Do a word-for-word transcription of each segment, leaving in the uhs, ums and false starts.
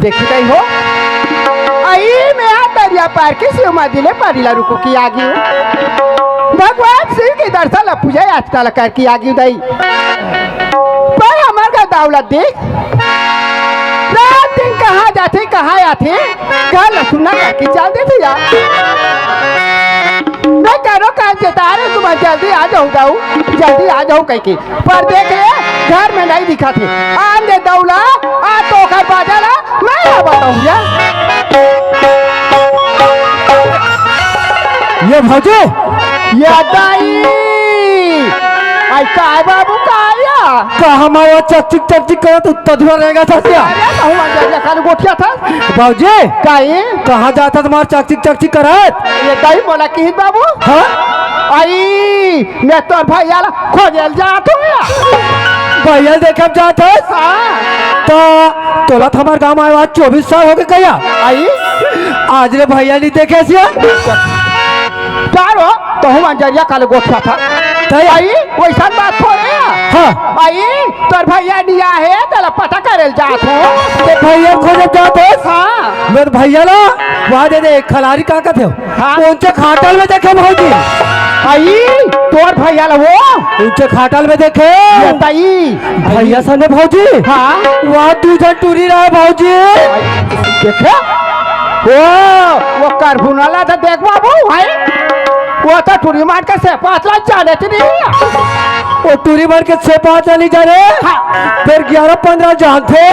देखी दई हो, अई मैं आ दरिया पार के शिव मंदिर ले पानी ला रुको कि आगी हो। भगवान शिव के दर्शन ला पूजा याचना ला करके आगी दई। पर हमर घर दाऊ ला देख, रात दिन कहाँ जाथे, कहाँ आथे, घर ला सुन्ना करके चल देथे यार। मैं करो काम जेता रे, तुम जल्दी आ जाओ दाऊ, जल्दी आ जाओ कह के। पर देख ले, घर में नहीं दिखत हे। आन दे दाऊ ला, आ तो ओकर बाजा ला, मैं ला बताऊं या। ये भौजी। ये दाई। आई काय बाबू, काय या? का हमारा चकचिक चकचिक करत उत्तर धुआ रहेगा था क्या? अरे, कहूँ आ जा, खाली गोठिया था। भौजी। काई? कहाँ जाता तुम्हारा चकचिक चकचिक करत? ये दाई बोला कि बाबू। हाँ? आई, मैं तोर भैया ला खोजल जात हूँ या। भैया देखे जात हस? हाँ। तो तोला तो हमार गाँव आए आज चौबीस साल हो गए कहिया? आई। आज ले भैया नहीं देखे सिया। चारो, तो हम अंजरिया काले गोठा था। तई? आई, वैसा बात थोड़े है। हाँ। आई, तोर भैया नहीं आए, तेला पता करेल जात हो। ते भैया खोजल जात हस? हाँ। मैं तो भैया ला, वहाँ दे दे, खलारी का कहते हो? हाँ। उनके खाटल में देखे भौजी। आई, तोर भैया ला वो? उनके खाटल में देखे। ये तई। भैया सने भौजी। हाँ। वहाँ दू झन टूरी रहे भौजी। देखे? वो, वो करभुना ला तो देख बाबू, भाई। वो तो टूरी मार के से पाँच लाख जाने थे नहीं। वो टूरी मार के से पाँच लाख नहीं जाने। हाँ। फिर ग्यारह पन्द्रह जानते।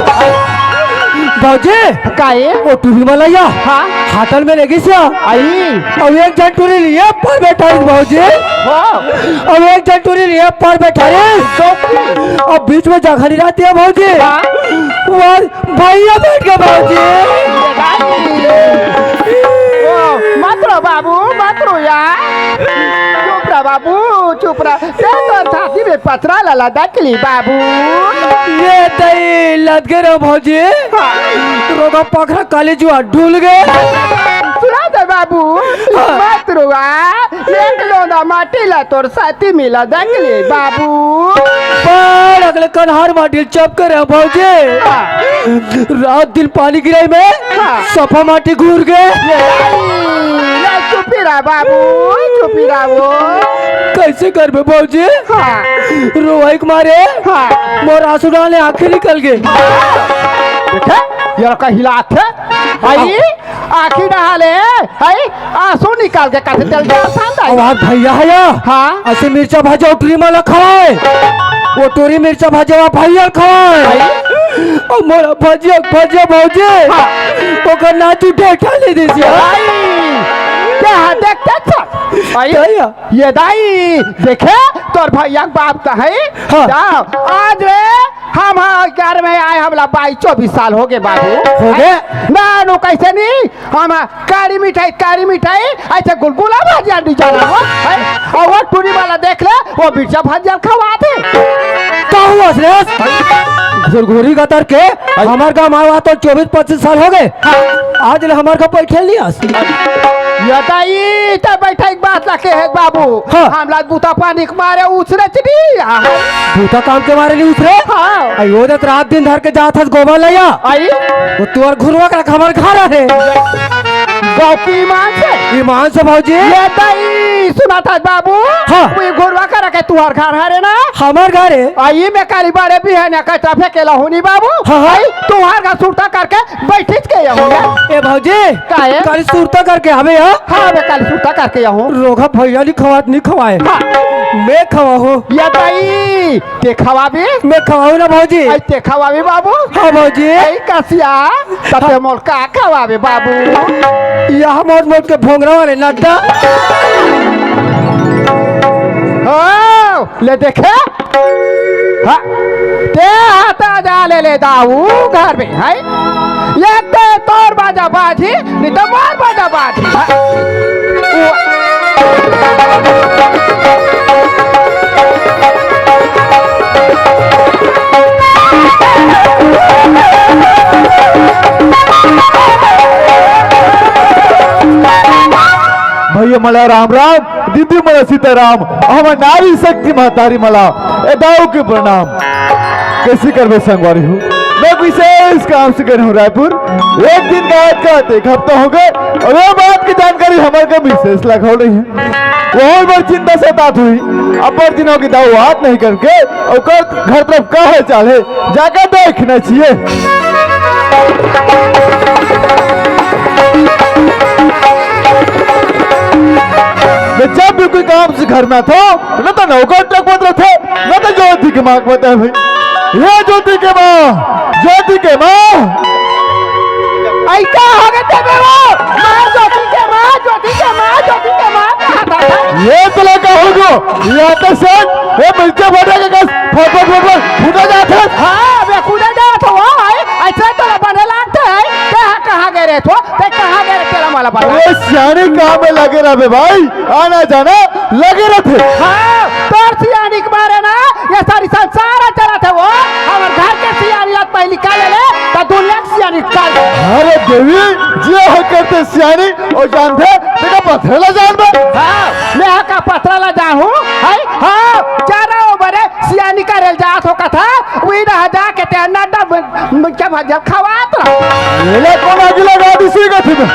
भौजी। काए? वो टूरी वाला या? हाँ। खाटल में लेगी सिया। आई। अब एक झन टूरी लिए पर बैठा है भौजी। हाँ। अब एक झन टूरी लिए पर बैठा है। तो अब बीच में जगह नहीं रहती है भौजी। हाँ। वो भैया बैठ के भौजी। ओ, मत रो बाबू, मत रो यार। चुप रह बाबू, चुप रह। ते तोर छाती में पथरा ला लदक ली बाबू। ये तई लद गे रे भौजी। हाँ। रोगा पखरा काली जुआ डुल गे। सुना दे बाबू, हाँ। मत रोआ। एक लोंदा माटी ला तोर साथी मिला देख ले बाबू। पर अगले कन्हार माटी चप करे भौजी। हाँ। रात दिन पानी गिराई में हाँ। सफा माटी घूर गे। ले, ले, चुपी रह बाबू, चुपी रह वो। कैसे करबे भौजी? हाँ। रोवाई के मारे हाँ। मोर आंसू डाले आंखें निकल गे। देखे, ये लड़का हिलात हे। आई, आँखी नहा ले, हई, आंसू निकाल के कथे चल जा, पसंद आई। अब आज भैया है या? हाँ। ऐसे मिर्चा भाजा उतरी मला खवाए। वो टूरी मिर्चा भाजा वा भैया खवाए। हई। और मोरा भजिया, भजिया भौजी। हाँ। ओकर नाचू ढेठा ले दे दिया। आई, क्या देख, देख, आई। भैया। ये दाई, देखे, तोर भैया के बाप तो है। हाँ। जा, आज रे, हम हाँ, घर में आए, हमला बाईस चौबीस साल हो गए बाबू। हो गए? ना, नो, कैसे नहीं? हम कारी मिठाई, कारी मिठाई, ऐसे गुलगुला भजिया नहीं जाना हो, हैं? और वो टूरी वाला देख ले, वो मिर्चा भजिया खवाथे। का हुआ रे? घुरघुरी गतर के, हमार गाँव आवा तो चौबीस पच्चीस साल हो गए। आज ले हमार का बैठे नहीं आस। ये दाई, ते बैठे एक बात ला के है बाबू। हाँ। हमला बूता पानी के मारे उसरे चली। बूता काम के मारे नहीं उसरे? हाँ। आई वो देख रात दिन धर के जात हस गोबर लैया। आई? वो तुअर घुरवा के रख हमार घर है। गाँव की ईमान से। ईमान से भौजी। ये दाई, सुना था बाबू। हाँ। वो घुरवा के रखे तुअर घर हरे ना? हमार घर है। आई में काली बारे भी है ना, कचरा फेंकेला होनी बाबू। हाँ, हाँ। आई, तुअर घर सुरता करके बैठिस के यहाँ। ए भौजी, काहे? काली सुरता करके आवे हा? हाँ, मैं काली सुरता करके यहाँ। रोगा भैया नहीं खवात, नहीं खवाए। हाँ। मैं खवा हूँ। ये दाई, ते खवाबे? मैं खवाऊँ ना भौजी। आई ते खवाबे बाबू? हाँ भौजी। आई कसिया, तते मोल का खवाबे बाबू? यह मोट मोट के भोंगरा वाले नड्डा। हाँ, ले देखे। हाँ, ते हाथ आ जा ले, ले दाऊ घर में, है? ये तो तोर बाजा बाजी, नहीं तो मार बाजा बाजी। हाँ? भैया मला राम राम। दीदी मला सीताराम, हमर नारी शक्ति महतारी मला ए दाऊ के प्रणाम। कैसे करबे संगवारी हो? मैं विशेष काम से गए हूँ रायपुर। एक दिन का आज का एक हफ्ता हो गए, और ये बात की जानकारी हमारे को विशेष लगा हो रही है। बहुत बड़ी चिंता सतात हुई। अब्बड़ दिन हो गए दाऊ बात नहीं करके, ओकर घर तरफ का हाल चाल है, जाकर देखना चाहिए। मैं जब भी कोई काम से घर में था, न तो नौकर टकबत रथे, न तो ज्योति के माँ के बताए भाई। ये ज्योति के माँ, ज्योति के माँ। ऐसा हो गए थे बे वो, माँ ज्योति के माँ, ज्योति के माँ, ज्योति के माँ कहा था। ये तो लगा हो गो, ये तो सर, ये मिर्चा फटा के कस, फट फट फट फट फूटा जाता है। हाँ, बे कूदा जाता हुआ है, ऐसे तो बने लागते हैं। ते कहाँ गए रहे थो? ते कहाँ गए रहे? तेरा माला पता। अरे सियानी काम में लगे रहे बे भाई, आना जाना लगे रहते। हाँ, तोर सियानी के मारे ना, ये सारी संसार चलत हे वो। हमर घर के सियानी ला पहली का ले ले, त दुनिया के सियानी का ले। अरे देवी, जे है करते सियानी, और जानते, तेरा पथरे ला जान बे। हाँ, मैं का पथरा ला जान हूँ, है? हाँ, चारा ओ बरे सियानी का रेल जात हो कथा, वही रह जा के ते अन्ना डब, क्या भजब खवात रहा। ये ले कौन आगे लगा दी सी गथी में?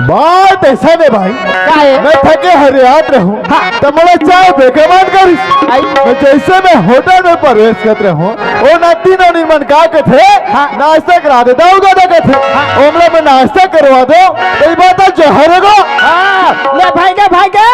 बात ऐसा नहीं भाई, काहे? मैं थके हरियात रहूं, हाँ। तो मोला चाय बेके मन करिस। आई। मैं जैसे मैं होटल में प्रवेश करत रहूं, ओ नदी नौनी मन का कथे, हाँ। नाश्ता करा दे, दाऊ का कथे। हाँ। ओमला मैं नाश्ता करवा दो, तो ये बात है जहर को। हाँ, ले भाई के, भाई के,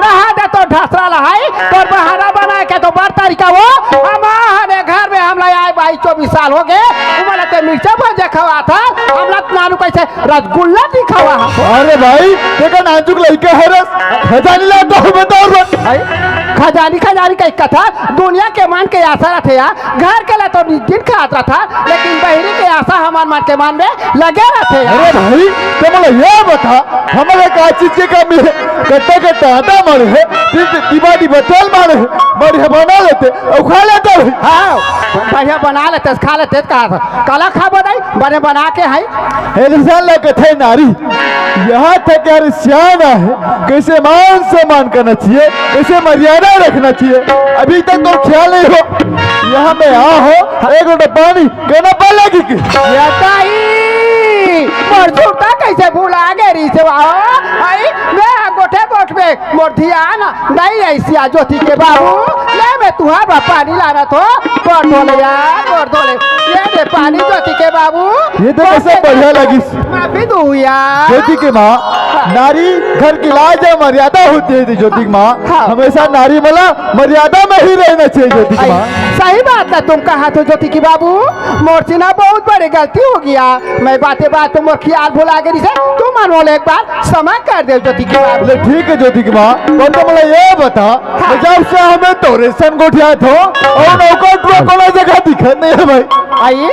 रहा दे तो ढसरा लहाई, तोर बहाना बना के तो बड़ तरीका वो, हम हने घर में हमला आए बाईस चौबीस साल हो गए, उमला ते मिर्चा भजे खवा था, हमला नानू कैसे रसगुल्ला दिखावा है। अरे भाई, देखा नाजुक लइका है रस, खजानी ला तो बताओ रस। भाई, खजानी, खजानी का एक कथा, दुनिया के मन के आशा रथे यार, घर के ला तो नित दिन खात रथा, लेकिन बहिरी के आशा हमार मन के मन में लगे रथे यार। अरे भाई, तो बोला ये बता, हमारे का चीज के कमी है? कट्टे के टाटा मरे है, फिर डिब्बा डिब्बा तेल मारे है, बढ़िया बना लेते, और खा लेते भाई। हाँ, बढ़िया बना लेते, खा लेते, कहा था, काला खा बनाई, बने बना के है। हे इंसान ला कथे नारी, यहाँ तक यार सियान आहे, कैसे मान सम्मान करना चाहिए, कैसे मर्यादा रखना चाहिए, अभी तक तो ख्याल नहीं हो। यहाँ मैं आ हो, एक लोटा पानी कहना पहले की की। या ताई, मोर सुरता कैसे भुला गे रही से वाह? आई, मैं गोठे गोठ में मोर धियान नहीं ऐसी आ ज्योति के बाबू, ले मैं तुहार बा पानी लाना थो, कर धो ले यार, कर धो ले। ये दे पानी ज्योति के बाबू। ये तो कैसे बढ़िया लगिस। माफी दो यार। ज्योति के माँ, हाँ। नारी घर की लाज और मर्यादा होती है ज्योति की माँ। हाँ। हमेशा नारी मला मर्यादा में ही रहना चाहिए ज्योति की आई, माँ। सही बात है तुम कहा तो ज्योति की बाबू, मोर से ना बहुत बड़ी गलती हो गया। मैं बातें बात तो मोर ख्याल भुला गई से, तुम मानो ले एक बार क्षमा कर दे ज्योति की बाबू। ले ठीक है ज्योति की माँ, पर तो मला ये बता, हाँ। जब से हमें तोरे सन गोठिया थो, और नौकर टुरा कोनो जगह दिखत नहीं है भाई। आई,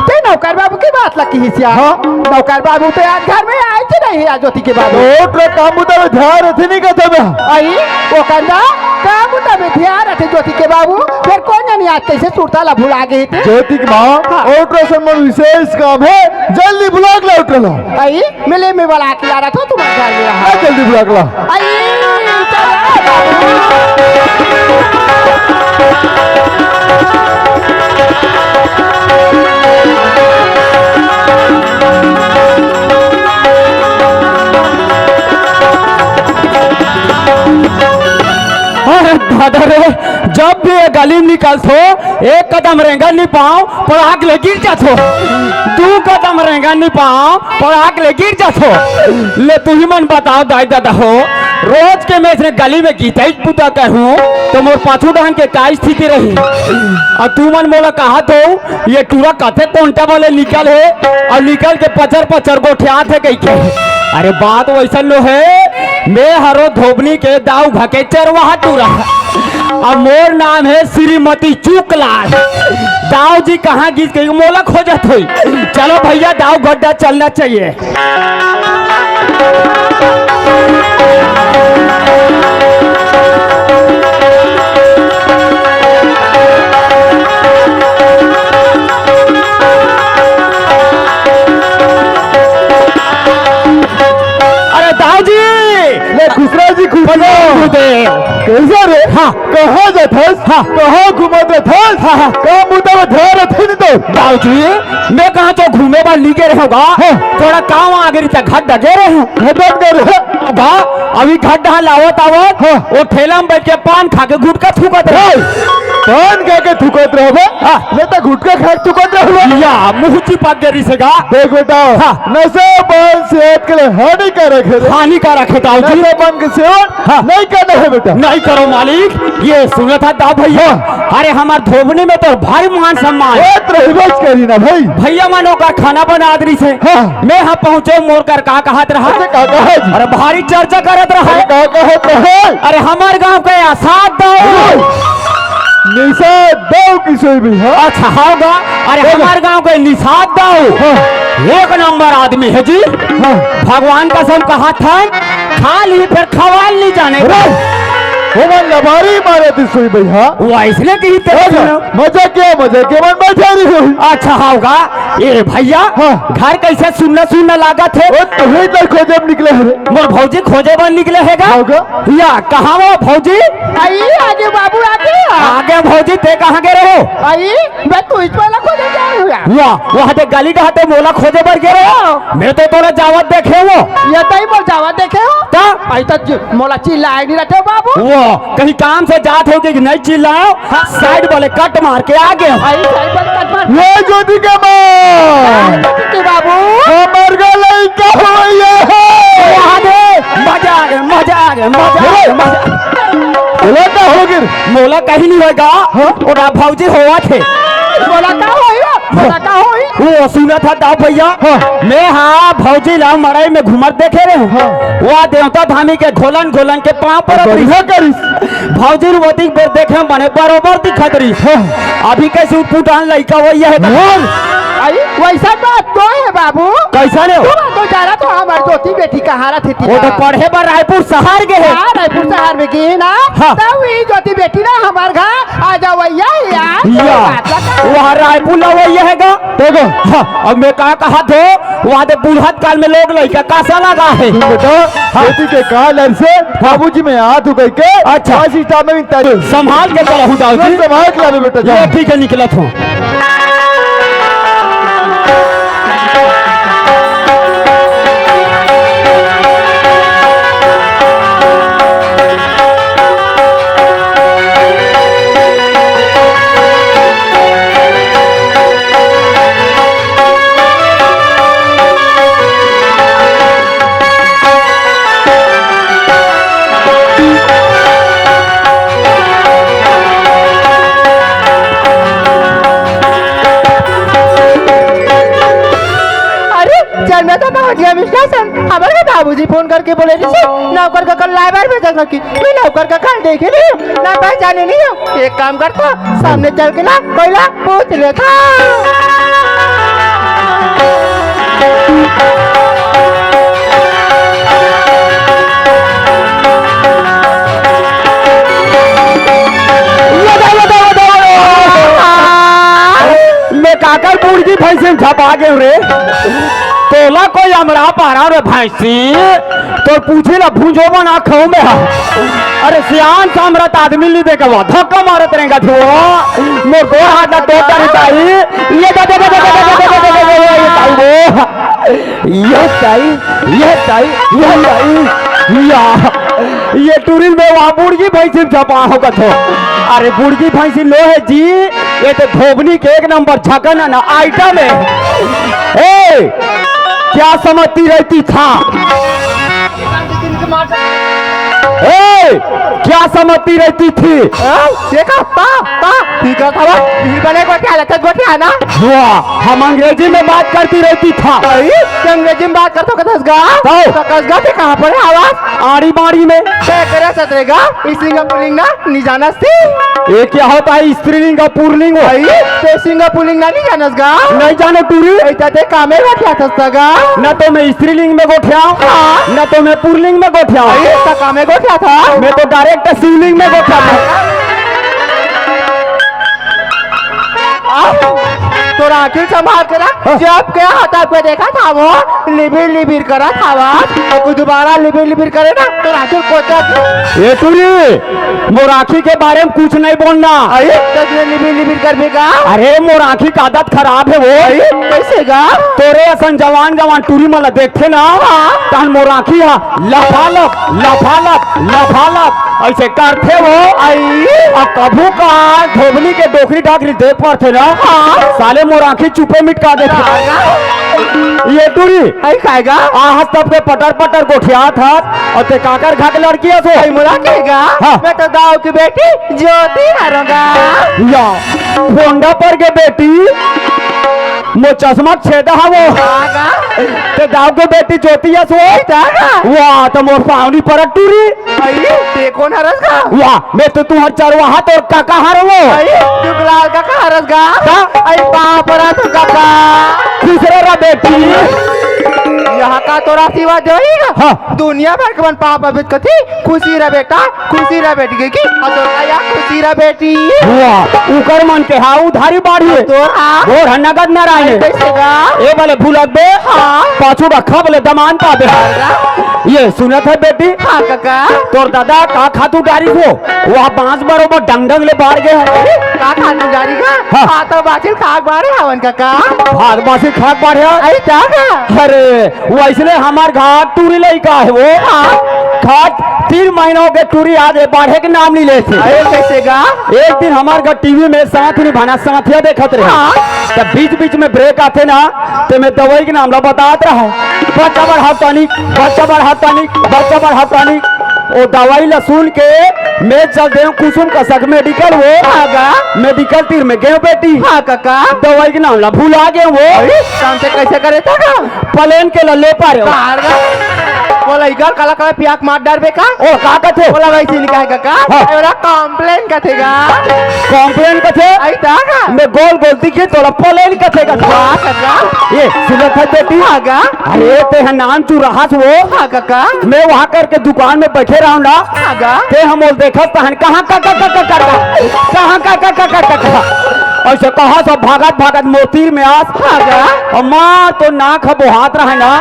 ते नौकर बाबू की बात लगी ही सिया। हाँ। नौकर बाबू तो आज घर में आए थे नहीं आज ज्योति के बाबू। तो टुरा काम बुता में ध्यान रखे नहीं कहते बे। आई, वो कहना, काम बुता में ध्यान रखे ज्योति के बाबू, फिर कौन जानी आज कैसे सुरता ला भुला गए थे। ज्योति की माँ, हाँ। और टुरा सन मन विशेष काम है, जल्दी बुला के ला उठ रहा। आई, मिले में वाला के यार तो तुम्हारे घर में रहा। आ, जल्दी बुला के ला। आई, चलो। अरे दादा रे, जब भी ये गली में निकलथो, एक कदम रेंगन नहीं पाओ, पड़ाक ले गिर जाथो। दू कदम रेंगन नहीं पाओ, पड़ाक ले गिर जाथो। ले तुही मन बताओ दाई दादा हो, रोज के मैं इसने गली में गीतई पूजा कहूँ, तो मोर पाछू डहन के का स्थिति रही? और तू मन मोला कहा तो ये टूरा कथे कोंटा वाले निकल है और निकल के पचर पचर गोठियात है कही के। अरे बात वैसन नो है, मैं हरो धोबनी के दाऊ घके चरवाहा टूरा। अब मोर नाम है श्रीमती चुकलाल। दाऊ जी कहाँ गिस के मोला खोजत होई। चलो भैया, दाऊ गड्ढा चलना चाहिए। अरे दाऊ जी, ले खुसरा जी, खुसरा। प्रणाम गुरुदेव। कैसा रे? हाँ। कहाँ जाथस? हाँ। कहाँ घूमत रथस? हाँ, हाँ। का मुद्दा में ध्यान रथे नहीं तो? बाबूजी, मैं कहाँ तो घूमे बर नी गे रहेंव गा। हाँ। थोड़ा काम आ गे रहिस त घट डगे रहेंव। घट डगे रहे? बा, अभी घट डहा लावत आवत, हाँ। वो ठेला में बैठ के पान खा के गुटखा थूकत रहे। हाँ। पान खा के थूकत रहे बा? हाँ। ले त गुटखा खा के थूकत रहे बा? या, मुँह चिपक गे रहिस हे गा। देख बेटा, हाँ। नशा पान सेहत के लिए हानिकारक है रे। हानिकारक है दाऊ जी। नशा पान के सेवन हाँ। नहीं करना है बेटा। नहीं करो मालिक, ये सुनत हस दाऊ भैया। हाँ। अरे हमार धोबनी में तो भारी मान सम्मान। ए, तो रहिबेच करी ना भाई। भैया मन ओकर खाना बनात रहिस हे। हाँ। मैं हा पहुँचे मोर कर का कहत रहा। अच्छा, का कहत? अरे भारी चर्चा करत रहा। अरे का कहत रहा? अरे हमार गाँव के असाद दाऊ। निषाद दाऊ किसोई भी, हाँ? अच्छा, हाँ गा। अरे बोलो। हमार गाँव के निषाद दाऊ। हाँ। एक नंबर आदमी है जी। हाँ। भगवान कसम कहत हे, खा ली फिर खवाल नहीं जाने। अरे, ओमन लबारी मारे थे सोई भाई, हाँ? वो इसने की तेरे अरे, सुनो। मजा क्या, मजा क्या, मन बैठा रही हो। अच्छा, हाँ गा। ए भैया, हाँ। घर कैसे सुन्ना सुन्ना लागत हे? ओ, तुम्हें तो खोजे निकले हे रे। मोर भौजी खोजे बर निकले हे गा? हाँ गा। या, कहाँ वो भौजी? आई, आगे बाबू, आगे। आगे भौजी, ते कहाँ गे रहे हो? आई, मैं तो इस वाला खोजे जा रही हूँ यार। वाह, वहाँ ते गली डहा ते मोला खोजे बर गे रहे हो? हाँ। मैं तो तोला जावत देखे हो। ये तई मोला जावत देखे हो? त? आई तो ज-, मोला चिल्लाए नहीं रहते हो बाबू। वो कहीं काम से जात हो कि नहीं चिल्लाओ? हाँ। साइड वाले कट मार के आ गए। आई साइड वाले कट मार। ये ज्योति के माँ। ज्योति के बाबू। हमर का लइका होइया है। वाह रे, मजा आ गया, मजा आ गया, मजा आ गया, मजा। बोला का हो गिर? मोला कहीं नहीं होएगा। हाँ? ओरा भौजी होवत हे। मोला का होई? मोला का होई? वो सुनत हस दाऊ भैया। हाँ। मैं हा भौजी ला मड़ई में घूमत देखे रहे हूँ। हाँ। वो देवता धामी के घोलन घोलन के पाँव परत रहिस। बढ़िया करिस। भौजी रोवत बेर देखे बने बरोबर दिखत रहिस। हाँ। अभी कैसे उठपुटान लइका होइया है। हाँ। अरे, वैसा बात तो है बाबू। कैसा रे? तू तो जाना तो हमार ज्योति बेटी कहाँ रथे वो तो पढ़े बर रायपुर शहर गे हे। हाँ, रायपुर शहर में गे हे ना। हाँ। तब ये ज्योति बेटी ना हमार घर आ जावइया यार। या, बात लगा। वहाँ रायपुर लवइया है गा। देखो। हाँ, अब मैं का कहत हो, वहाँ दे बुढ़त काल में लोग लइका कासा लगा है। सुन बेटा, हाँ। बेटी के काल से हाँ। बाबूजी मैं हाथ उगई के अच्छा। बस स्टॉप में मिलता है। संभाल के चला हूँ दाऊ जी। संभाल के लावे बेटा, जा। ये ठीक है, निकलत हूँ। अरे, चल, मैं तो पहुंच गया मिश्रा सन। हमारे बाबूजी फोन करके बोले रहिस हे, नौकर का कल लाइबर में जगह की। मैं नौकर का कल देखे नहीं हूँ, ना पहचाने नहीं हूँ। एक काम करता, सामने चल के ना कोयला पूछ लेता। मैं काकर बूढ़ की भैंसी में झपा गए रे। तोला कोई अमरा पारा रे भैंसी। तोर पूछी ला भूंजो बना खाऊं मैं। अरे सियान सामरत आदमी नहीं देखे वो धक्का मारत रहेगा धुआ। मोर गोड़ हाथ ला टोट डाली ताई। ये दे दे दे दे दे दे दे दे दे दे ये ताई वो। ये ताई, ये ताई, ये ताई। या, ये टूरिल में वहाँ बुढ़ी भैंसी में झपा होगा तो। अरे बुढ़ी भैंसी लो है जी। ये तो धोबनी के एक नंबर झकन है ना, आइटम है। ए, क्या समझती रहती था? ए, क्या समझती रहती थी? ए, देखा, पा, पा, ठीक है, खबर, फिर बने गोटिया, लटक गोटिया ना। वाह, हम अंग्रेजी में बात करती रहती था। भाई, तो अंग्रेजी में बात करतो कतस गा? तो? तो कस गा ते कहाँ पर है आवाज? आड़ी बाड़ी में। तय करे सतरेगा, ई सिंगापुर ना। नी जानस ती? ये क्या होता है स्त्रीलिंग और पुरलिंग? भाई, ते सिंह पुलिंग ना नी जानस गा? नहीं जानो टूरी। ऐसा ते कामे गोठियाथस गा? ना तो मैं स्त्रीलिंग में गोठियाऊं, हाँ। ना तो मैं पुरलिंग में गोठियाऊं। भाई, तो कामे गोठियाथा? मैं तो डायरेक्ट शिवलिंग में गोठियाथा। आ, तोरा आखिर संभाल के रख। हाँ। जब के हाथ आपके देखा था वो लिबिर लिबिर करा था, बस अउ कोई दोबारा लिबिर लिबिर करे ना तो राजू कोचा। ए टूरी, मोर आँखी के बारे में कुछ नहीं बोलना। अरे, तब ले लिबिर लिबिर कर बेगा। अरे, मोर आँखी के आदत खराब हे वो। अरे, कैसे गा? तोरे असन जवान जवान टूरी मन ला देखथे ना, हाँ। तहन मोर आँखी हा लफालफ, लफालफ, लफालफ अइसे करथे वो। आई। अउ कभू का धोबनी के डोकरी डाकरी देख परथे ना, हाँ। साले मोर आँखी चुपे मिटका देथे। हाँ। ए टूरी, आई खाएगा? आहस तब के पटर पटर गोठियात हस, अउ ते काकर घर के लड़की हस वो? आई मोला कहेगा? हाँ। मैं तो दाऊ की बेटी ज्योति हरंगा। या, फोंडा पर के बेटी, मोर चश्मा छेदा हा वो। हाँ गा। ते दाऊ के बेटी ज्योति हस वो? आई ता गा। वाह, त मोर पावनी पर टूरी। आई, ते कोन हरस गा? वाह, मैं तो तुँहर चरवाहा तोर कका हरँव वो। आई, जुगलाल कका हरस गा? का? आई, पाँव परत हँव कका। खुश रह रा बेटी। यहाँ का तोर आशीर्वाद होही गा? हाँ। दुनिया भर के मन पाँव परबे त कथे, खुशी रह बेटा, खुशी रह बेटी, कहिके, अउ तोर का या खुशी रह बेटी। वाह, उकर मन के हा उधारी बाढ़ही। अउ तोर हा? मोर हा नगद नारायण। आई, कैसे गा? ए बले भुलक बे। हाँ। पाछू रखा बले दमान पाबे। हाँ गा। ए सुनत हस बेटी? हाँ कका। तोर दादा का खातू डारिस वो? वह बाँस बरोबर डंग डंग ले बाढ़ गे हे। का खातू डारिस गा? हाँ। हाँ, तो बाछिल खाक बाढ़े हवन कका। हाँ, बाछिल खाक बाढ़े हवन। आई ता गा। अरे, वइसने हमर घर टूरी लइका हे वो। हाँ। खात तीन महीना होगे टूरी आज बाढ़े के नाम नइ लेथे। अरे, कैसे गा? एक दिन हमर घर टीवी में साथ निभाना साथिया देखत रहे। हाँ। त बीच बीच में ब्रेक आथे ना, त मैं दवाई के नाम ला बतात रहँव। बच्चा बढ़ाव tonic, बच्चा बढ़ाव tonic, बच्चा बढ़ाव tonic। ओ दवाई ला सुन के मैं चल देंव कुसुम कसक मेडिकल वो। हाँ गा। मेडिकल तीर में गेंव बेटी। हाँ कका। दवाई के नाम ला भुला गेंव वो। अरे, काम से कैसे करे था गा? प्लेन के लल्ले पारे हो। बाहर गा। वो लइका काला काला पियाक मार डारबे का? ओ, का कथे? ओला वइसे नइ कहे कका। हाँ। ओला complain कथे गा। Complain कथे? आई ता गा। मैं गोल गोल दिखी तोला प्लेन कथे गा। वाह कका। ए, सुनत हस बेटी? हाँ गा। अरे, ते हा नानचुन रहस वो। हाँ कका। मैं वहाँ करके दुकान में बइठे रहँव ना। हाँ गा। ते हा मोला देखस तहन कहाँ का का का का का का। कहाँ का का का का का का। अइसे कहस सब भागत भागत मोर तीर में आस। हाँ गा। अउ माँ तो नाक ह बोहात रहे ना,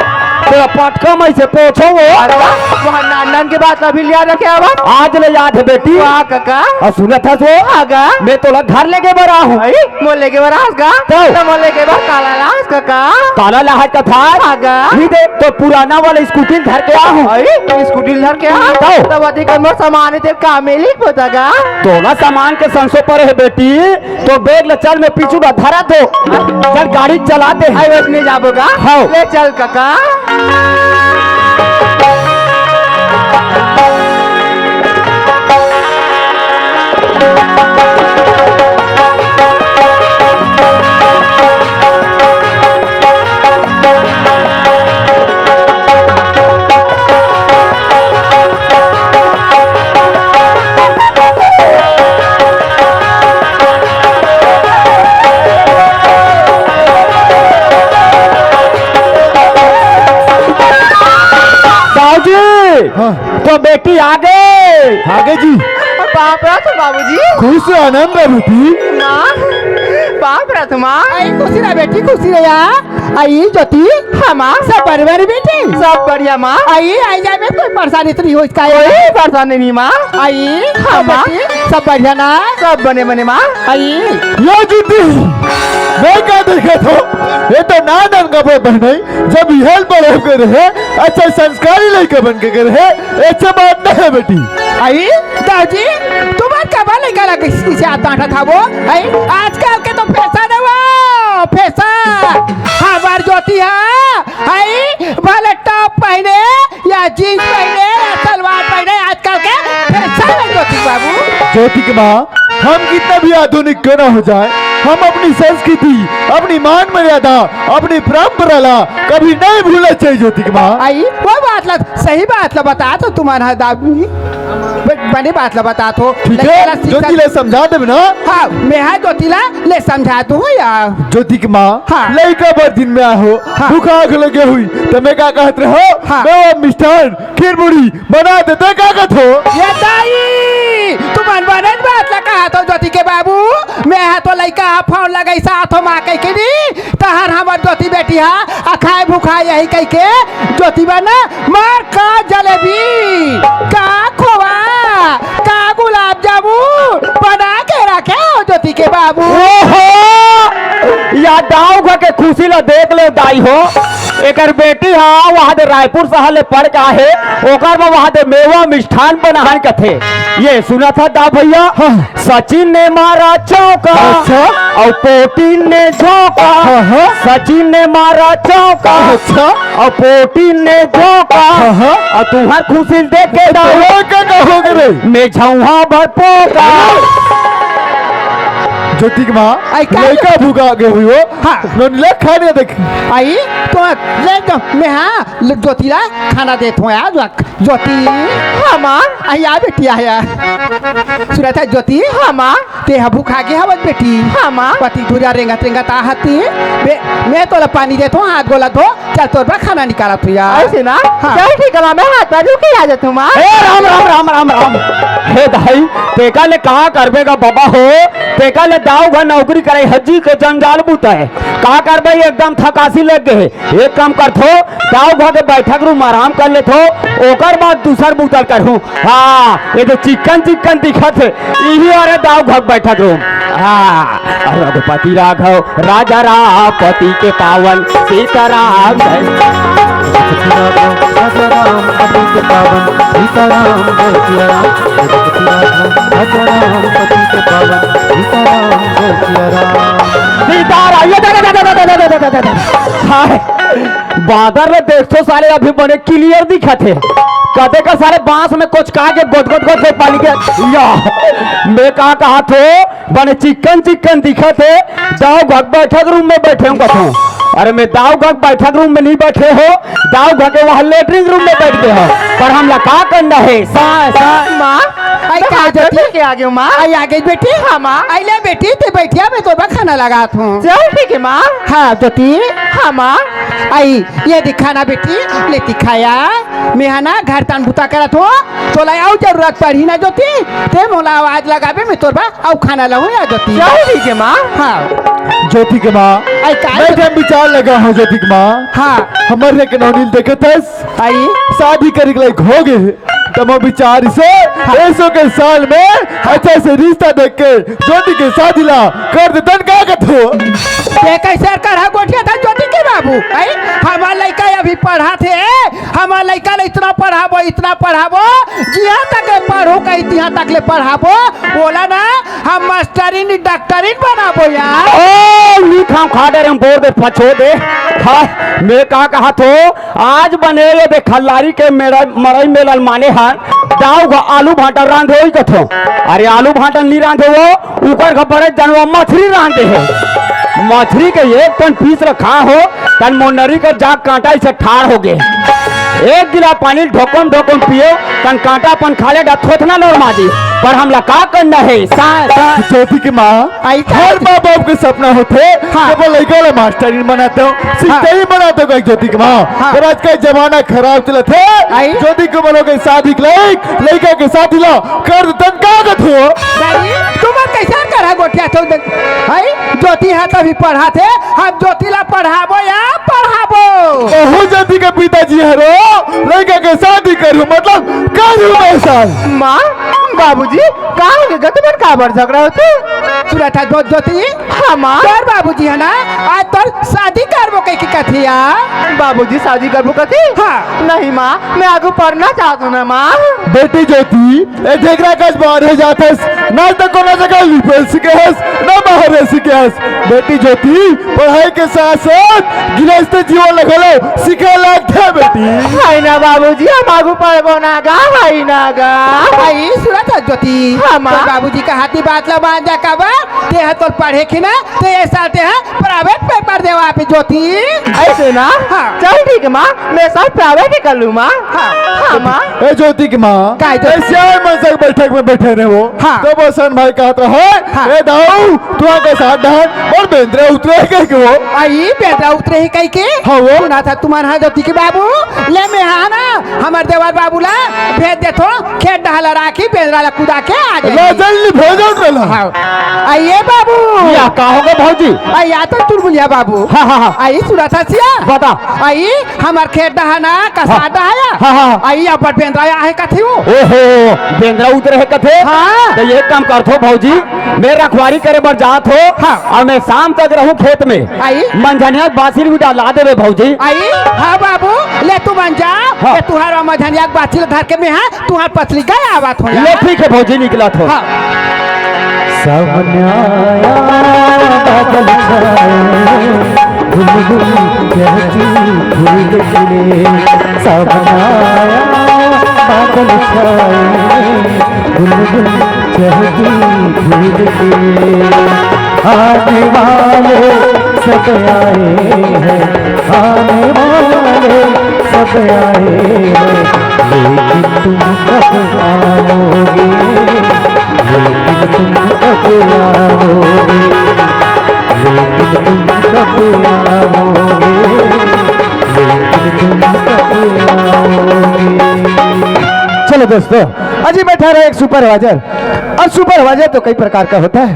तेला पटका म अइसे पोंछों वो। अरे वाह, वहाँ नान नान के बात अभी ल याद रखे हवस। आज ले याद हे बेटी। वाह कका। अउ सुनत हस वो? हाँ गा। मैं तोला घर लेगे बर आहूँ। अरे, मोला लेगे बर आहस गा? तो? त मोला लेगे बर काला लाहस कका? काला लाहस कथस? हाँ गा। ये दे, तोर पुराना वाला स्कूटी ल धर के आहूँ। अरे, स्कूटी ल धर के आहस? तो? तब अधिक मोर सामान हे, तेला का मिलही पोता गा? तोला सामान के संसो परे हे बेटी। तोर बैग ल चल, मैं पीछू डहर धरत हों। चल, गाड़ी चला दे। अरे, वइसने जाबो गा? हव। ले चल कका। दाऊ जी, हाँ। तोर बेटी आगे। आगे जी। पाँव परत हँव बाबूजी। खुश रह, आनंद रह बेटी। माँ, पाँव परत हँव माँ। आई खुशी रह बेटी, खुशी रह या। आई ज्योति। हाँ माँ। सब बढ़िया रे बेटी? सब बढ़िया माँ। आई, आई जाए में कोई परेशानी तो नइ होइस का? कोई परेशानी नइ माँ। आई, हाँ माँ। बेटी, सब बढ़िया ना? सब बने बने माँ। आई। ये ज्योति, मैं का देखत हों? ये तो नान नान कपड़ा पहने, जब इहल बड़े होके रहे, अच्छा संस्कारी लइका बन के रहे, ऐसे बात नहीं है बेटी। आई, दाऊ जी, तुम्हार कबर लइका ला किस, किसे आता था वो? आई, आजकल के तो फैशन हे वो, फैशन। हमार ज्योति हा, आई, भले टॉप पहने या जींस पहने या सलवार पहने, आजकल के फैशन हे ज्योति बाबू। ज्योति के माँ, हम कितना भी आधुनिक क्यों ना हो जाए, हम अपनी संस्कृति, अपनी मान मर्यादा, अपनी परंपरा ला कभी नहीं भूलना चाहिए ज्योति के माँ। आई, वो बात ला, सही बात ला बतात हों तुम्हारा दाऊ जी। ब-, बने बात ला बतात हों। ठीक हे, ज्योति ला समझा देबे ना। हाँ, मैं हा ज्योति ला ले समझा दूँ यार। ज्योति के माँ, हाँ। लइका बर दिन में आए हो, हाँ। भूखा आँख लगे होही, त मैं का कहत रहों? हाँ। मैं वो मिष्ठान, खीर पूड़ी बना देते, का कहत हो? ये दाई, तुमन बनेच बात ला कहत हो ज्योति के बाबू। ए हा तो लइका हा फोन लगाइस आथो माँ कहिके नी, तहन हमर ज्योति बेटी हा अखाए भुखाए यही कहिके ज्योति बन मार का जलेबी, का खोवा, का गुलाब जामुन बना के रखे हो ज्योति के बाबू। ओहो! या दाऊ घर के खुशी ला देख ले दाई हो। एकर बेटी हा वहां दे रायपुर शहर ले पढ़ के आहे, ओकर बर वहां दे मेवा मिष्ठान बनाहन कथे। ये सुना था दा भैया? हाँ। सचिन ने मारा चौका अच्छा। और पोटिन ने झोंका। हाँ, हाँ। सचिन ने मारा चौका अच्छा। और पोटिन ने झोंका। हाँ, हाँ। और तुम्हार खुशी देख के दाऊ ओए, का, का हो गए रे? मैं झौहा भर पोका। ज्योति के माँ, आई का? लइका भूखा गे हुई हो। हाँ। नोनी ला खाने देख। आई तो ले दो, मैं हाँ, ल-, ज्योति ला खाना देत हूँ यार, ज्यो-, ज्योति। हाँ माँ। आई आ बेटी, आया। सुनत है ज्योति? हाँ माँ। ते हा भूखा गे हवत बेटी। हाँ माँ। पति धुरिया रेंगत रेंगत आहत ही। बे, मैं तोला पानी देत हूँ, हाथ गोला धो, चल तोर बर खाना निकालत हूँ यार। ऐसे ना? हाँ। चल ठीक है माँ, मैं हाथ पैर धो के आ जात हूँ माँ। ए राम, राम, राम, राम, राम। हे दाई, तेका ले का करबे गा बाबा हो? तेका ले दाऊ घर नौकरी करे, हज्जी के जंजाल बुता है। का करबे, एकदम थकासी लग गए है। एक काम करथो, दाऊ घर के बैठक रूम आराम कर लेथो, ओकर बाद दूसर बुता करहूँ। हाँ, ये तो चिक्कन चिक्कन दिखत है, इही अरे दाऊ घर बैठक रूम। हाँ, रघुपति राघव राजा राम पति के पावन सीताराम जय। रघुपति राघव राजा राम पति के पावन सीताराम जय सिया राम। रघुपति राघव राजा राम पति के पावन सीताराम जय सिया राम। सीताराम, ये दा, दा, दा। हाय, बादर ले देखथो साले अभी बने क्लियर दिखत है। कदे का साले बांस में कोचका के गोट गोट गोट गोट पानी के या मैं का कहा थो बने चिक्कन चिक्कन दिखत है। दाऊ घर बैठक रूम में बैठे हूँ कथो। अरे मैं दाऊ घर बैठक रूम में नहीं बैठे हो, दाऊ घर के वहाँ लेटरिन रूम में बैठ गए हो। पर हमला का करना है? सा, सा। माँ, आई मैं का हाथ जोड़ ज्योति? के आ गई हूँ, माँ। आई आ गई बेटी? हाँ, माँ। आई ले बेटी, ते बैठिया, मैं तोर बर खाना लगात हूँ। चल ठीक है, माँ। हाँ, ज्योति। हाँ, माँ। आई, ये दिखा ना बेटी, ले दिखाया। मैं हा ना घर तान बुता करत हूँ, तोला अउ जरूरत पड़ही ना ज्योति, ते मोला आवाज लगाबे, मैं तोर बर अउ खाना लाहूँ या ज्योति। चल ठीक है, माँ। हाँ। ज्योति के माँ, आई का मैं ज्योति? जब विचार लगा हूँ ज्योति के माँ। हाँ। हमर रे के नौनील देखत हस, आई। शादी करे के लायक हो गए। त मोर विचार से हाँ। ऐसो के साल में अच्छा से रिश्ता देख के ज्योति के शादी ला कर देतन, का कथो? ते कैसे कर हा गोठिया था ज्योति के बाबू? आई, हमार लइका अभी पढ़ा थे, हमार लइका ले इतना पढ़ाबो, इतना पढ़ाबो, जिहाँ तक ले पढ़ू कही तिहाँ तक ले पढ़ाबो। बोला ना, हम मास्टरिन डॉक्टरिन बनाबो यार। ओ, नी खाम खा डरे हम बोर दे पछो दे। हाँ, मैं का कहा थो, आज बने ये दे खल्लारी के मेरा मड़ई मेलल माने हन, दाऊ ग आलू भांटा रांधे होई कथो। अरे आलू भांटा नी रांधे हो, उकर घर बड़े जनवा मछरी रांधे हो। मछरी के एक टन पीस रखा हो, तन मोनरी के जाग कांटा इसे ठाड़ हो गए। एक गिला पानी ढोकम ढोकम पियो, तन कांटा अपन खा ले डा थोथना लोर माजी। पर हमला का करना है? सा, सा। ज्योति के माँ, आई का हर माँ बाप के सपना होथे हाँ। कि वो लइका ला मास्टरिन बनाते हो, सिस्टरिन बनाते हो, कही ज्योति के माँ। हाँ। पर आज का जमाना खराब चलत है। आई। ज्योति के बोलो के शादी के लायक, लइका के शादी ला कर देतन, का कथो? दाई, तुमन कैसे करा गोठिया थो दे? हाय, ज्योति हा तभी पढ़ा थे, हम ज्योति ला पढ़ाबो या पढ़ाबो? ओहो ज्योति के पिताजी हरो, लइका के शादी करू, मतलब करू मैं साल। माँ, बाबूजी, का हो गया? तुमन काबर झगड़ा होथे? सुनत हा ज्योति? हाँ, माँ। तोर बाबूजी है ना, आज तोर शादी करबो कहिके कथे या। बाबूजी शादी करबो कथे? हाँ। नहीं, माँ, मैं आगू पढ़ना चाहत हूँ ना, माँ। बेटी ज्योति, ए जेकरा कस बाहर जाथस, ना तो कोनो जगह लिपे सीखे हस, ना बाहर सीखे हस। बेटी ज्योति, पढ़ाई के साथ साथ गृहस्थ जीवन ला घलो सीखे लागथे बेटी। हाय ना बाबूजी, हम आगू पढ़बो ना गा, हाय ना गा। हाय, सुनत हा ज्योति? हाँ, माँ। तोर बाबूजी का हाथी बात ला मान जा काबर, ते हा तोर पढ़े के ना, ते ये साल ते हा प्राइवेट पेपर देवा पे ज्योति। ऐसे ना? हाँ। चल ठीक है माँ, मैं साल प्राइवेट ही कर लूँ माँ। हाँ। हाँ माँ। ए ज्योति की माँ, काय ज्योति? ए सियार मन संग बैठक में बैठे रहे हो। हाँ। तो बसन भाई कहत रहे, हाँ। ए दाऊ, तू आके साथ डहन और बेंद्रा उतरे कहिके हो। आई बेंद्रा उतरे ही कहिके? हाँ वो। सुना था तुम्हारा ज्योति के बाबू, ले मैं हाँ ना, हमार देवर बाबू ला भेज देथो, खेत डहला राखी, बेंद्रा काला कुदा के आ जाई। राजन ली भोजन रहला। हाँ। आइए बाबू। या का होगे भौजी? आ, या तो चुलबुलिया बाबू। हाँ, हाँ, हाँ। आई सुरत हसिया। बता। आई हमर खेत डहाना, कसार हाँ। डहाया। हाँ, हाँ। आई अब्बड़ बेंदरा आहे कथे वो। ओहो, बेंदरा उतरे हे कथे? हाँ। तो ये काम करथो भौजी, मैं रखवारी करे बर जात हो। हाँ। अउ मैं शाम तक रहूं खेत में। आई। मंझनिया बाछी ल भी डाला देबे भौजी। आई, हाँ बाबू, ले तू मन जा, हाँ। ये तुहार मंझनिया बाछी ल धर के मैं, हाँ, तुहार पसली गए आवत हो ले यार। ठीक है भौजी, निकलत हो। हाँ। सावन आया, बादल छाए, बुलबुल चहकी फूल खिले। सावन आया, बादल छाए, बुलबुल चहकी फूल खिले। आने वाले सब आए हैं, आने वाले सब आए हैं, लेकिन तुम कब आओगे? लेकिन तुम कब आओगे? लेकिन तुम कब आओगे? लेकिन तुम कब आओगे? चलो दोस्तों, अजी मैं ठहरा एक सुपरवाइजर, और सुपरवाइजर तो कई प्रकार का होता है,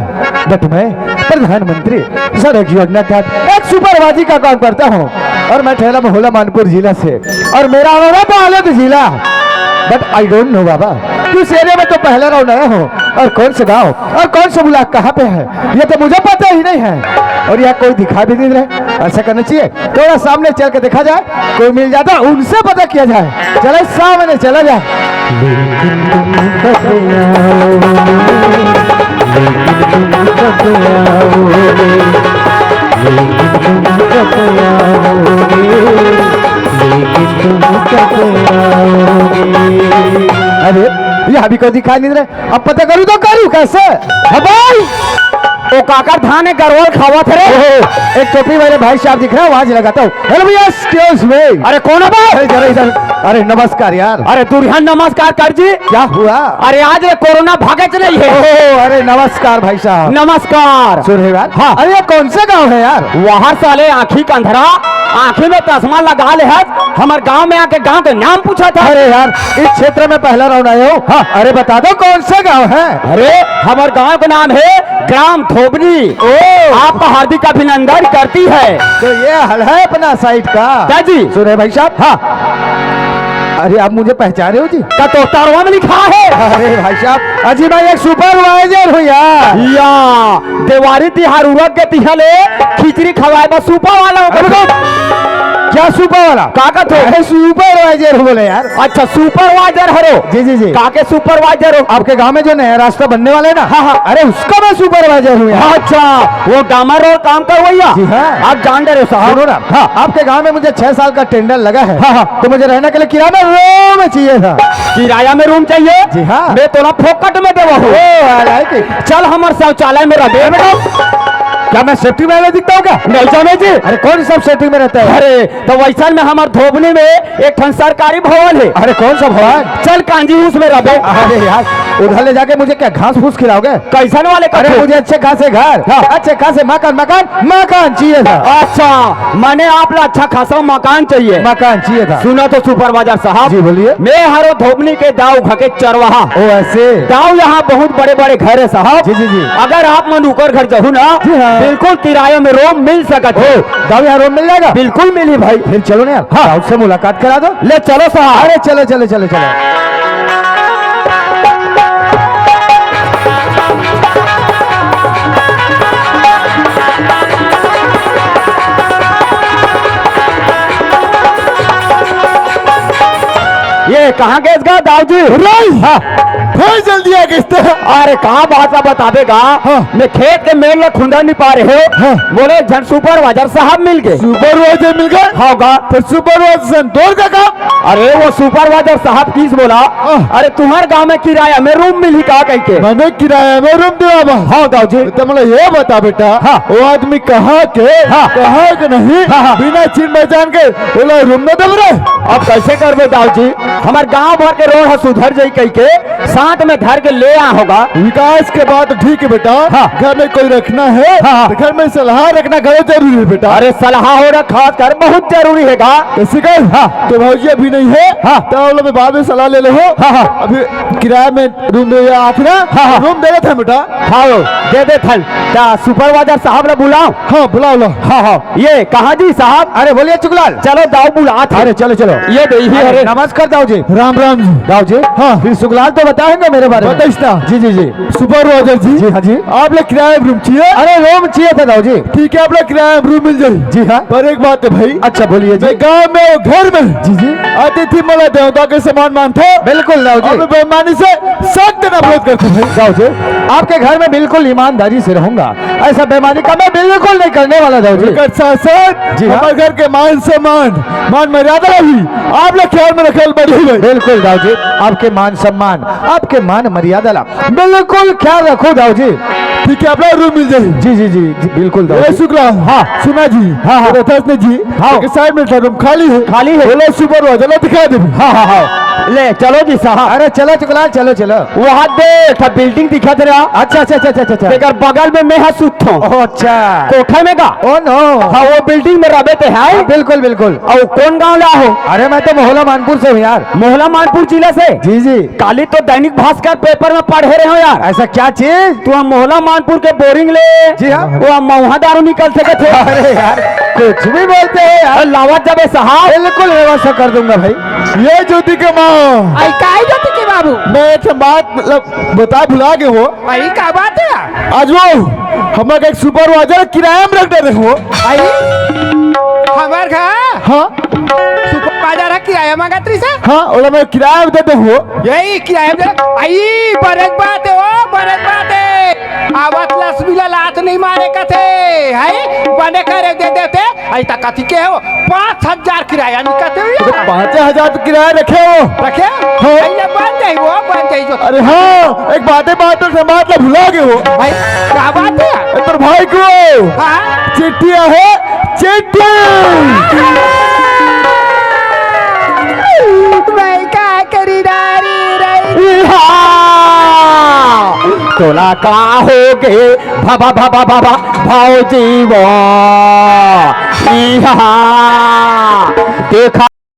बट मैं प्रधानमंत्री सड़क योजना तहत एक सुपरवाइजर का काम करता हूँ, और मैं ठहरा महुआ मैनपुर जिला से, और मेरा हो रहा बालोद जिला। बट आई डोंट नो बाबा, कि उस एरिया में तो पहला राउंड आया हूँ, और कौन सा गाँव और कौन सा ब्लॉक कहाँ पे है, ये तो मुझे पता ही नहीं है, और यहाँ कोई दिखा भी नहीं रहे। ऐसा करना चाहिए, थोड़ा सामने चल के देखा जाए, कोई मिल जाता, उनसे पता किया जाए। चलो, सामने चला जाए। लेकिन तुम कब आओगे? लेकिन तुम कब आओगे? लेकिन तुम कब आओगे? लेकिन तुम कब आओगे? अरे, यहाँ भी कोई दिखाई नहीं दे रहा। अब पता करूँ तो करूँ कैसे? हाँ भाई, ओ काकर धान है, गरवा ल खावत हे रे। ओहो, एक टोपी वाले भाई साहब दिख रहा है, वहाँ से लगाता हूँ। हेलो भैया, एक्सक्यूज मी। अरे कौन है बे? अरे जरा इधर। अरे नमस्कार यार। अरे दुरिहा नमस्कार कर जी। क्या हुआ? अरे आज ये कोरोना भागत नहीं है। ओहो, अरे नमस्कार भाई साहब। नमस्कार। सुन रहे हो यार? हाँ। अरे ये कौन सा गाँव है यार? वहाँ साले आँखी का अंधरा, आँखी में चश्मा लगा ले है, हमर गांव में आके गांव के नाम पूछा था। अरे यार, इस क्षेत्र में पहला राउंड आए हो। हाँ। अरे बता दो कौन सा गांव है? अरे हमर गांव का नाम है ग्राम धोबनी। ओ। आपका हार्दिक अभिनंदन करती है। तो ये हल है अपना साइड का। क्या जी? सुने भाई साहब। हाँ। अरे आप मुझे पहचाने हो जी? का तो तारवा में लिखा है। अरे भाई साहब, अजी मैं एक सुपरवाइजर हूँ यार। या देवारी तिहार उरक के तिहा ले खिचड़ी खवाए बा सूपा वाला हो। अरे रुको, क्या सूपा वाला? का कहत हो? अरे सुपरवाइजर हो बोले यार। अच्छा सुपरवाइजर हरो। जी, जी, जी। का के सुपरवाइजर हो? आपके गांव में जो नया रास्ता बनने वाला है ना, हाँ, हाँ। अरे उसका मैं सुपरवाइजर हूँ यार। अच्छा, वो डामर रोड काम करवइया? जी हाँ। आप जान रहे हो साहब। सुनो ना, हाँ। आपके गांव में मुझे छह साल का टेंडर लगा है, हाँ, हाँ। तो मुझे रहने के लिए किराया में रूम चाहिए था। किराया में रूम चाहिए? जी हाँ। मैं तोला फोकट में देवा हूँ। ओ, I like it। चल हमर शौचालय में रह। अरे बेटा, क्या मैं सेफ्टी में दिखता हूँ क्या? नहीं जाने जी। अरे कौन सब सेफ्टी में रहता है? अरे तो वैसन में हमर धोबनी में एक ठन सरकारी भवन है। अरे कौन सा भवन? चल कांजी उसमें रह बे। अरे यार, उधर ले जाके मुझे क्या घास फूस खिलाओगे? कैसन वाले अरे कथे? मुझे अच्छे खासे घर, हाँ। अच्छे खासे मकान, मकान, मकान चाहिए था। अच्छा, माने आप ला अच्छा खासा मकान चाहिए। मकान चाहिए था। सुना तो सुपरवाइजर साहब। जी, बोलिए। मैं हरो धोबनी के दाऊ घर के चरवाहा। ओ, ऐसे? दाऊ यहाँ बहुत बड़े-बड़े घर है साहब। जी, जी, जी। अगर आप मन उकर घर जहू ना, जी हाँ। बिल्कुल किराया में रूम मिल सकत है। ओ, दाऊ यहाँ रूम मिल जाएगा? बिल्कुल मिली भाई। फिर चलो ना यार, हाँ। दाऊ से मुलाकात करा दो। ले चलो साहब। अरे चलो, चलो, चलो, चलो। ये कहाँ गेस गा दाऊ जी? राई। हाँ। फिर जल्दी आ गेस ते। अरे कहाँ बात ला बताबे गा? हाँ। मैं खेत के मेड़ ला खुंदा नहीं पा रहे हो। हाँ। बोले झन सुपरवाइजर साहब मिल गए। सुपरवाइजर मिल गए? हाँ गा। फिर सुपरवाइजर संतोर का काम? अरे वो सुपरवाइजर साहब किस बोला, हाँ। अरे तुम्हार गांव में किराया में रूम मिली का कह के। मैंने किराया में रूम दिया बा। हाँ दाऊ जी। तो मतलब ये बता बेटा, हाँ। वो आदमी कहाँ के, हाँ। कहाँ के नहीं, हाँ, हाँ। बिना चिन पहचान के बोला रूम न दब रहे। अब कैसे करबे दाऊ जी, हमार गांव भर के रोड है सुधर जाई कह के, साथ में धर के ले आ होगा। विकास के बात ठीक है बेटा। हाँ। घर में कोई रखना है हाँ, हाँ। तो घर में सलाह रखना घलो जरूरी है बेटा। अरे सलाह होना खास कर बहुत जरूरी है गा। ऐसे कर हाँ। तो भौजी अभी नहीं है हाँ। तो हम लोग बाद में सलाह ले ले हो। हाँ, हाँ। अभी किराया में रूम दे आखिरा हाँ, हाँ। रूम दे देते हैं बेटा। हाँ, दे दे थल। ता सुपरवाइजर साहब ला बुलाओ। हाँ, बुलाओ ला। हाँ, हाँ। ये कहाँ जी साहब? अरे बोलिए चुगलाल। चलो दाऊ बुलात हे। अरे चलो, चलो। ये दे, ये अरे अरे। नमस्कार दाऊ जी। राम राम जी। दाऊ जी। हाँ। फिर सुगलाल तो बताएंगे मेरे बारे में। बताइस ना। जी, जी, जी। सुपरवाइजर जी। जी, हाँ जी। आप लोग किराया में रूम चाहिए? अरे रूम चाहिए था दाऊ जी। ठीक है, आप लोग किराया में रूम मिल जाए। जी हाँ। पर एक बात है भाई। अच्छा बोलिए जी। मैं गांव में और घर में जी, जी। अतिथि मला देवता के समान मानते हैं। बिल्कुल दाऊ जी। और मैं बेईमानी से सख्त नफरत करते हैं भाई। दाऊ जी, आपके घर में बिल्कुल ईमानदारी से रहूंगा, ऐसा बेईमानी का मैं बिल्कुल नहीं करने वाला दाऊ जी। एकर साथ साथ जी हाँ। हमारे घर के मान सम्मान, मान मर्यादा भी आप लोग ख्याल में रखल बड़ी भाई। बिल्कुल दाऊ जी, आपके मान सम्मान, आपके मान मर्यादा ला बिल्कुल ख्याल रखो दाऊ जी। ठीक है, अपना रूम मिल जाए। जी, जी, जी, जी, बिल्कुल दाऊ ए जी। शुक्ला, हाँ। सुना जी, हाँ, हाँ। रथस ने जी, हाँ। एक साइड में था रूम खाली है। खाली है। बोलो सुपरवाइजर ला दिखा दे। हाँ, हाँ, हाँ। ले, चलो जी साहब। अरे चलो चुगलाल, चलो, चलो। वहाँ देख, बिल्डिंग दिखत रहा। अच्छा, अच्छा, अच्छा, अच्छा, अच्छा। तेकर बगल में मैं हा सुतथों। ओ, अच्छा। कोठा में का? Oh no. हाँ, वो बिल्डिंग में रहबे ते है। हाँ, बिल्कुल, बिल्कुल। और कौन गांव ला हो? अरे मैं तो मोहला मानपुर से हूँ यार। मोहला मानपुर जिला से? जी, जी। काली तो दैनिक भास्कर पेपर में पढ़े रहे हो यार। ऐसा क्या चीज? तू हम मोहला मानपुर के बोरिंग ले। जी हाँ। वो हम मऊहा दारू निकल सके थे। अरे यार, कुछ भी बोलते हो यार। और लावत जबे साहब। बिल्कुल व्यवस्था कर दूंगा भाई। ये ज्योति के माँ। आई काहे ज्योति के बाबू? मैं एक ठे बात मतलब बता भुला गए हो। आई का बात है? आज वो हमारे एक सुपरवाइजर किराया में रख दे रहे हो। आई हमार घर? हाँ। सुपरवाइजर है किराया मांगत रही से? हाँ, ओला मैं किराया में दे दे हो। यही किराया में दे। आई बरक बात है, ओ बरक बात है। आवत लक्ष्मी ला लात नहीं मारे कथे, है? बने करे दे देते। आई त कथी के हो? पाँच हजार किराया निकलते हुए। तो पाँच हजार तो किराया रखे हो। रखे? हाँ। आई ले बन जाई वो, बन जाई जो। अरे हाँ, एक बात है, बात तो समाज ला भुला गए हो। भाई, क्या बात है? ए, तोर भाई को हाँ? चिट्ठी है, चिट्ठी। मैं का करी डारी रही। हाँ, तोला का हो गए? भा, भा, भा, भा, भा, भा, भौजी वो। इहा। देखा